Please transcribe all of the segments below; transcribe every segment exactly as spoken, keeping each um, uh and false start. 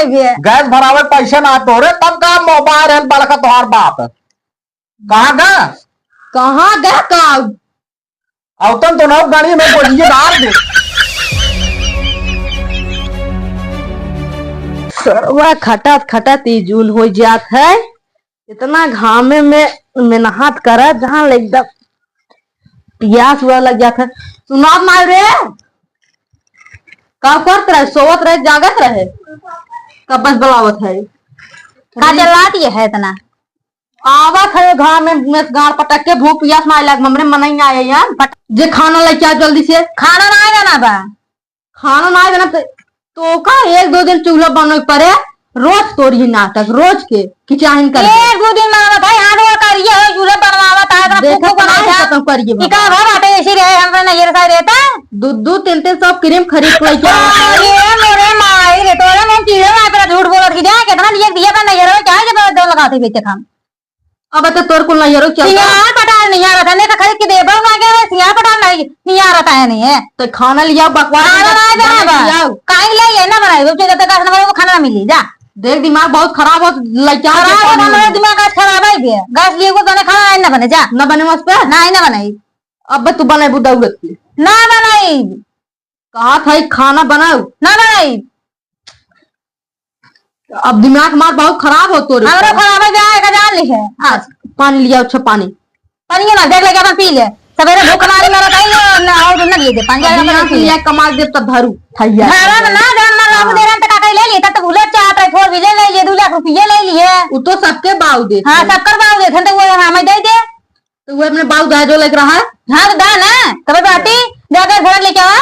गैस भरावे पैसा ना तोरे, तब का मोबाइल है बड़का तोहार बाप। कहाँ गा? कहाँ गा का? अउतन तो ना गाड़ी में बोझिए डाल दे। सरवा खटत खटत ई जून हो जात है। इतना घामे में मेहनत करे, जहाँ ले एकदम पियास हुआ लग जात है। सुनात ना रे, का करत रहे? सोवत रहे, जागत रहे? कब बस बुलावत है? का चिल्लात ये है इतना? आवत है घाम में, में गाड़ पटक के, भूख पियास ना लग, हमरे मनई आए यार। बट जे खाना लेके आ जल्दी से। खाना ना आए ना बा। खाना ना आए ना तो, तो का एक दो दिन चूल्हा बनवे पड़े, रोज तोर ही नाटक, रोज के किचाहिन कर दे। एक दो दिन में बताई, हाथ वो करिए हो, चूल्हा बनवावत है, इतना देखत फूक फूक ना बनाई है, था। खत्म करिए ई का बाबा। घर आटे ऐसी रहे, हम ना ये रसा रहता। दो दो तीन तीन सौ क्रीम खरीद के लेके आवा। अरे मोरे माई रे, तोरे में कीड़ा मार के झूठ बोलत की जाए, कितना लिए दिया था नहीं रे, क्या जब दो लगाते बेचे खान। अब तो तोर कुल नैहरो चल रहा। सियार पटाल नहीं आ रहा था, नहीं तो खरीद के देबो ना के, सियार पटाल नहीं, नहीं आ रहा था, नहीं है। तो खाना लिया, बकवास खाना मत ना बना बा। लियाओ। काहे ले ये ना बनाई, वो जो तक खाना वो खाना ना मिली, जा। देख, दिमाग बहुत खराब हो, लइका खराब के हो, खाना हमारे में। दिमाग आज खराब है बे। गैस लिए को बने खाना नहीं ना बने, जा। ना बने उस पे? नहीं ना बनाई। अब तू बनाई बुद्धौलत की। ना बनाई। कहा था, "खाना बनाओ।" ना बनाई। अब दिमाग मार बहुत खराब हो तोरे। हमरा खराब है, जा, एक हजार लिखे। आज पानी लिया, अच्छा पानी। पानी ना, देख लेके अपन पी ले। सवेरे भूख मारी ना बताई, ना, और ना दिए दे, पानी अभी जाके यहाँ से पी ले। लिया, कमा दे तब धरू, थैया। धरा ना, ना, जान ना, लागू हाँ। दे रहा, तो का कही ले लिए, तब तो बुलेट चाहत रहे, फोर व्हीलर ले लिए, दो लाख रुपये ले लिए। वो तो सबके बाऊ दे। हाँ, सबकर बाऊ दे, हम तो वो हमें दे दे। तो वो अपने बाऊ दाई जो लेके रहा है? हाँ, तो दा ना, तबे बाटी, जाके घर लेके आवा।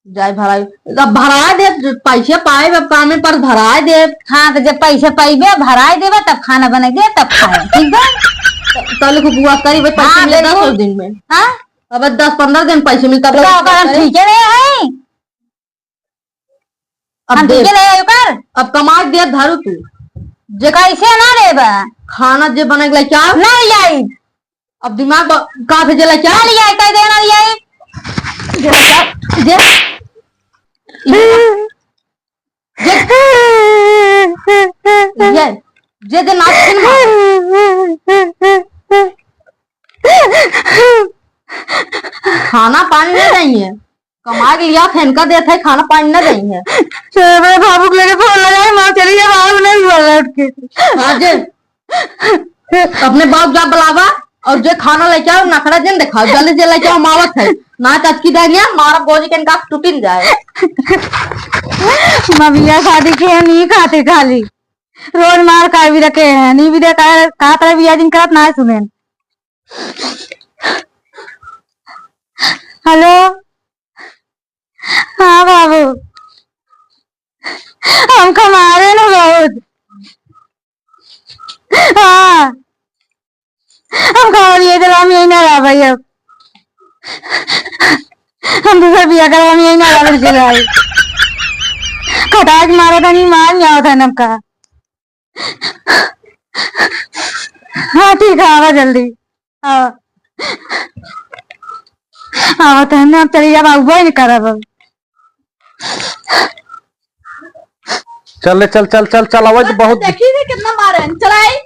जाए भराई, अब भराए दे, पैसे पाए, अब कामे पर भराए दे। हाँ, तो जब पैसे पाइबे, भराए देबे, तब खाना बनाई दे, तब खाए, ठीक बा? त-, तले को बुआ करी, भाई, पैसे हाँ, मिले दस बिल्कुल। दिन में। हाँ? अब दस पन्द्रह दिन पैसे मिलता, तो बुआ ओकर हम करे। ठीक है रहे हैं। अब हम देख, तुझे ले आयो कर। अब कमाई दे धरू तू। जे कैसे ना देबा? खाना जे बने के लेके आओ। नहीं आई। अब दिमाग ब-, का भेजे लेके आओ? ना ले आई, कह दे ना ले आई। जे, जे, जे, ये, जे, जे नाच सुन मार। खाना पानी ना चाहिए। कमा के लिया थे, इनका देत है, खाना पानी ना देई है। तो मेरे बाबू को लेके फोन लगाए, माँ चली गई, बाबू नहीं बोल रहा उठ के। हाँ जे, अपने बाप जा बुलावा और जो खाना लेके आओ, नखरा जिन दिखाओ, जल्दी से लेके आओ, मावत है। ना चचकी देंगे, मारा गोली के इनका टूटिन जाए। मबिया शादी के नहीं खाते खाली, रोज मार का भी रखे हैं, नहीं भी देखा, कहा तरह भी आज इनका ना सुने। हेलो, हाँ बाबू, हमका मारे न बहुत। हाँ, हमका और ये दिला में यही ना रहा भाई अब। हम दूसरा बिया करवा में यही ना रहा बिल्कुल भाई। खटाक मारा था नहीं, मार नहीं आवत है हमका। हाँ, ठीक है, आवा जल्दी। आवा। आवा तो है ना, अब चली जाब, आउबे नहीं करब अब। चल ले, चल, चल, चल, चल, आवा, तो बहुत देखी भी कितना मारे हैं, चलाई।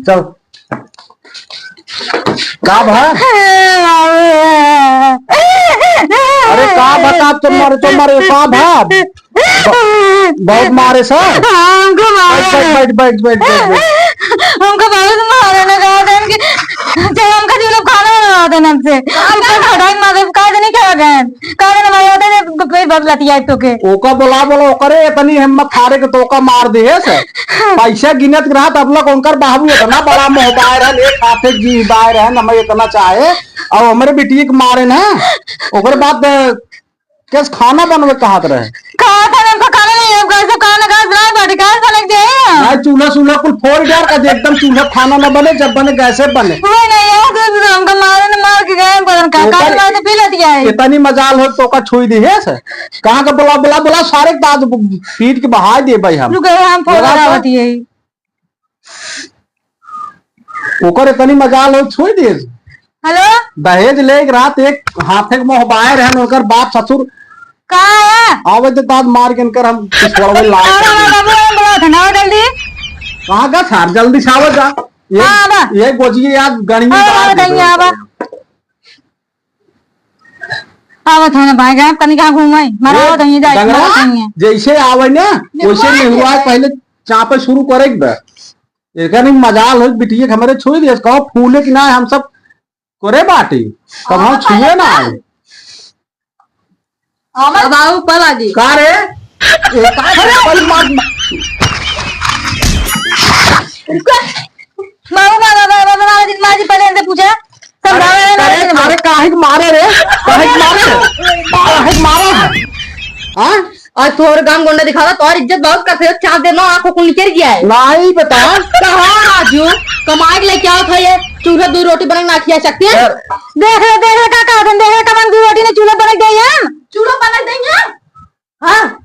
चल। का भा? अरे का बता, तो मारे, तो मारे, का भा? ब-, बहुत मारे सा। हाँ, हमको मारे। बैठ, बैठ, बैठ। हमको बहुत मारे ना, कहा था कि जब हमका जो लोग खाना बनवा देना हमसे, हमको खटाई मारे, कहा था नहीं क्या गए, कहा था ना मारे होते थे, कोई बदलती है तो के। ओका बोला, बोला, ओकरे इतनी हिम्मत हारे के तोका मार दे है से। पैसा गिनत रहा तब लोग उनकर बाबू इतना बड़ा मोहबायर है, एक हाथे जी बायर है, न मैं इतना चाहे, और हमारे बिटिया के मारे ना, ओकरे बाद कैसे खाना बनवे कहत रहे? खात है, हमको खाना नहीं है, कैसे खाना, गैस नहीं बाटी, गैस बने के चाहिए ना। भाई, चूल्हा, चूल्हा कुल फोड़ डाल का दे, एकदम चूल्हा खाना ना बने, जब बने गैसे बने। वो नहीं है, तो हमको मारे ना, मार के गए, पता नहीं का, ओकर काट मार के पी लेती है। इतनी मजाल हो तो का छुई दी है से? कहाँ का बुला, बुला, बुला, सारे दांत पीट के बहाई दे भाई हम। रुको, हम फोन लगा तो। लगावत ही है। ओकर इतनी मजाल हो, छोड़ दे। हेलो। दहेज लेके रात एक हाथे के मोहबायर है, ओकर बाप ससुर का है? आवे तो दांत मार के इनकर हम पिछवाड़वे लाए। अरे बाबू, हम बोला ठंडा हो जल्दी। कहाँ का सार, जल्दी से आवा जा। ये, हाँ, आवा। ये गोजिए यार गणिये आवा, बात आवा, है। आवा। आवत है ना भाई, जान तनी कहाँ घूमे, मरा ये आवत है, जाए, डंगरा मरा आवत है। जैसे आवे ना, वैसे निहुआ निहुआ के। पहले चापे शुरू करे के बा। एकर नहीं मजाल हो, बिटिया के हमरे छोड़ दे, कहो फूले कि ना, हम सब करे बाटी, कब हम आवा छुए पहले ना ना। आए। आवा। अब आओ ऊपर आ जी। का रे? ए, का रे? बड़ी मार, मार। बाबू, बाबा, बाबा, बाबा, दिन माजी पहले इनसे पूछा, अरे, समझावे ना, अरे, ना, ना। अरे, काहे के मारे रे? काहे के मारे? काहे के मारे? हाँ? आज तोहर गांव गोंडा दिखावा, तोहर इज्जत बहुत करते हो, चाप देना, आंखों को निकल गया है। नहीं बता। कहाँ राजू? कमाई के लेके आओ था ये, चूल्हा दो रोटी बना के ना खिया सकते हैं? यार। देख ले, देख ले, का कहत हन, देख ले, कमन दो रोटी ने चूल्हा बना के दे हम। चूल्हा बना देंगे? हाँ।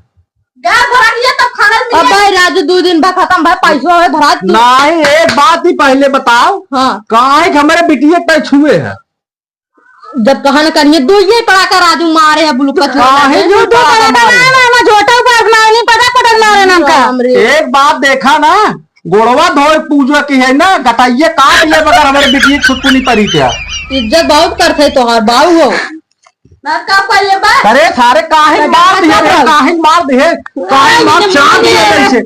गैस भरा दिया तब खाना मिले। अब भाई राजू, दो दिन बाद खत्म भाई, पैसवा है भरा तू। नहीं, एक बात ही पहले बताओ। हाँ। काहे के हमरे बिटिया के छुए है? जब कहा न करिए, दो ये पड़ाका राजू मारे है बुलुका चूल्हा काहे में। जो दो पड़ाका मारे? ना, ना, ना, झोटा ऊपर मारे नहीं, पटक पटक मारे ना हमका। राम रे। एक बात देखा ना, गोड़वा धोए पूजो की है ना, गटाइए काट ले मगर हमरे बिटिया छुटकू नहीं परी क्या? इज्जत बहुत करते तोहार बाऊ हो। ना का पहले बा? अरे सारे काहे ना मार दिए रे, का काहे मार दिए? काहे मार चाप दिए कैसे?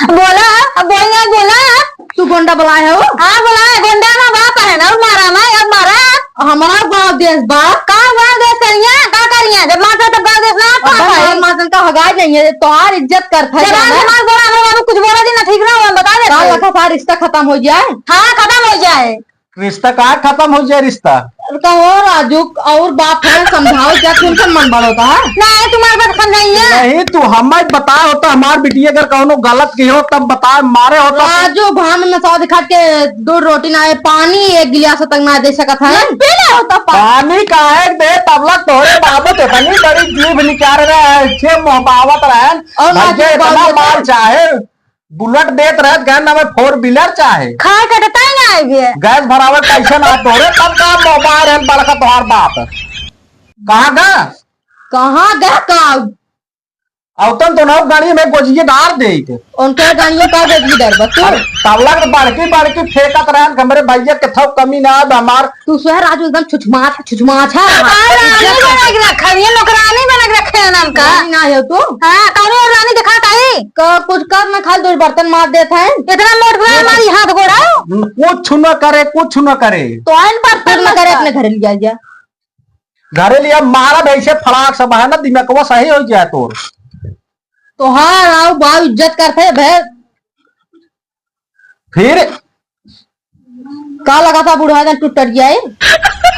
बोला, अब बोल ना, बोला। तू गोंडा बुलाए हो? हाँ, बुलाए, गोंडा ना बाप है ना, मारा ना, अब मारा। हमारा गाँव देश बा। का गाँव देश करिया, का करिया? जब मारता तब गाँव देश ना, अब का भाई? मार मार का हगाई नहीं है, तोहार इज्जत करता है जबान ना। से मार बोला, हमरा बाबू कुछ बोला जी ना, ठीक ना, हम बता देते। का लगा था रिश्ता खत्म हो जाए? हाँ, खत्म हो जाए। रिश्ता का खत्म हो जाए रिश्ता? अरे का हो राजू, और बाप है, समझाओ क्या, कौन सा मन बड़ो था? नहीं, तुम्हारे बात समझाइए। नहीं, तू हमें बताओ तो हमार बिटिया अगर कौनो गलत की हो तब बताए, मारे हो तो। राजू, भान में सौ दिखा के दो रोटी ना है, पानी एक गिलास तक ना दे सकत है। पी ले हो तो पा- पानी काहे दे, तब लग तोहरे बाबू तो इतनी बड़ी जीभ निकाल रहे हैं, छे मोहबावत रहन, और भैया राजू, इतना बाबू माल चाहे। बुलेट देत रहत, गए ना में फोर व्हीलर चाहे। खाए कटता ही ना आए भी है। गैस भरावे कैसे ना तोरे, तब का मोबाइल है बड़का तोहार बाप। कहाँ गा? कहाँ गा का? अउतन तो ना गाड़ी में गोजिए डार दे के। उनके गाड़ियों का गोजिए डार बस तू। अरे, तब लग बड़की बड़की फेंकत रहन, हमरे भैया के थौ कमी ना आए, हमार तू सो है राजू, एकदम छुछमाछ, छुछमाछ है। हाँ, रानी बना के रखा है, ये नौकरानी बना के रखे हैं नाम का। रानी ना हो तू? हाँ, कौनो रानी दिखा ताई? क-, कुछ कर ना, खाली दो बर्तन मार देत है। इतना मोट बना हमारी हाथ गोड़ा। कुछ न करे, कुछ न करे। तो आइन बर्तन कुछ न करे, अपने घरे लिया जा। घरे लिया मारा भैंसे फड़ाक सब है ना, दिमागवा सही हो जाए तोर। तोहार आओ बाऊ इज्जत करते भे। फिर का लगा था बुढ़वा जन टूट जाए?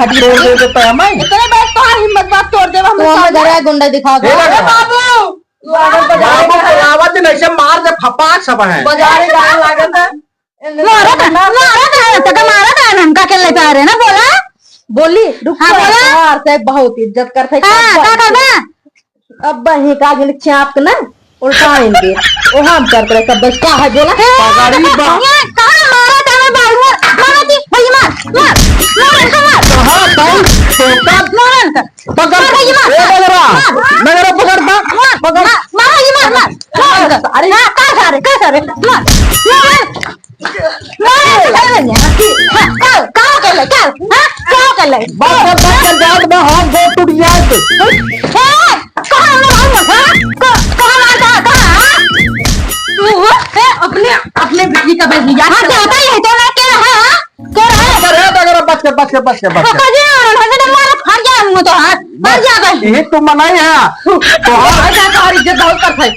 हड्डी तोड़ दे देता है मैं। इतने बड़े तोहार हिम्मत बात तोड़ देबा, हम तो हमें सामने। घर है गुंडा दिखा दो। ए, ए बाबू, बाबू, बाबू, बुलावा दिन ऐसे मार दे फपाक सब है। बाजारे का लागत है। मारा था, मारा था, तो का मारा था, हमका के लेता रहे ना, बोला? बोली, रुक हाँ, जा, बोला? तोहार से बहुत इज्जत करते हाँ, का करबा? अब ही का जन चाप के ना उल्टा आएंगे। ओ हम कर करे कब बस का है बोला? ए, पगड़ी बा। ये कहाँ मारा था मैं बाबू? मारा थी, भैया मार, मार, मार, इनका मार। कहाँ था? तोता। मार इनका। पकड़। मार भैया मार, ए, मार। नगरा। मार। नगरा पकड़ था। मार, पकड़। मार, मार भैया मार, मार। मार इनका। अरे। हाँ, का सारे, का सारे? मार, मार। नहीं, नहीं, नहीं, नहीं, हाँ, का, का कर ले, का, हाँ, का कर ले? बात कर, बात कर, जात में हाथ गोड़ टूट जाए तो। ए, कहाँ हम लोग, हाँ? क-, कहाँ मारता है, कहाँ, हाँ? तू हो, ए, अपने, अपने बिजली का बिजली याद हाँ, कर। जाता ही है, तो मैं क्या, हाँ? क्या है? अरे, अरे, अरे, बच के, बच के, बच के, बच के। पकड़ लिया, उन्होंने तो मारा, फट गया हम तो, हाँ, फट गया भाई। यही तो मनाई है। तो हाँ। भाई, जा, तो हमारी इज्जत बहुत करता है।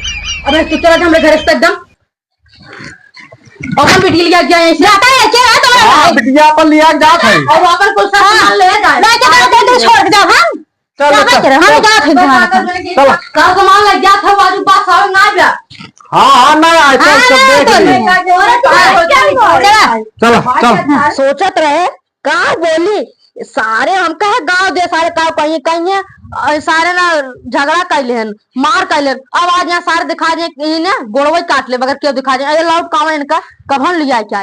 अबे, तू चला जा हमरे घर से एकदम। अपन बिटिया लिया जाए ऐसे। जाता है, क्या है तुम्हारा हाँ, भाई? बिटिया अपन लिया जात है। और अपन कुल सामान हाँ। ले जाए। लेके जाओ, दे दो, छोड़ के जाओ, हम। चलो, जाबे चलो, करे, हम चलो। जात है तुम्हारे साथ। चलो। का सामान ले जात है, वो आज बात सारे ना जा। हाँ, हाँ, ना आए, चल, हाँ, चल, देख तो ले। नहीं। अरे, तो क्या हुआ? चला। चलो, चलो। सोचत रहे, का बोली? सारे हमका है गाँव दे, सारे का कहीं, कहीं है, और सारे ना झगड़ा कर लेहन, मार कर लेहन। अब आज यहाँ सारे दिखा दे, इन्हें गोड़वे काट ले, बगैर क्यों दिखा दे? अरे लौट कावा इनका, कब हम लिया क्या?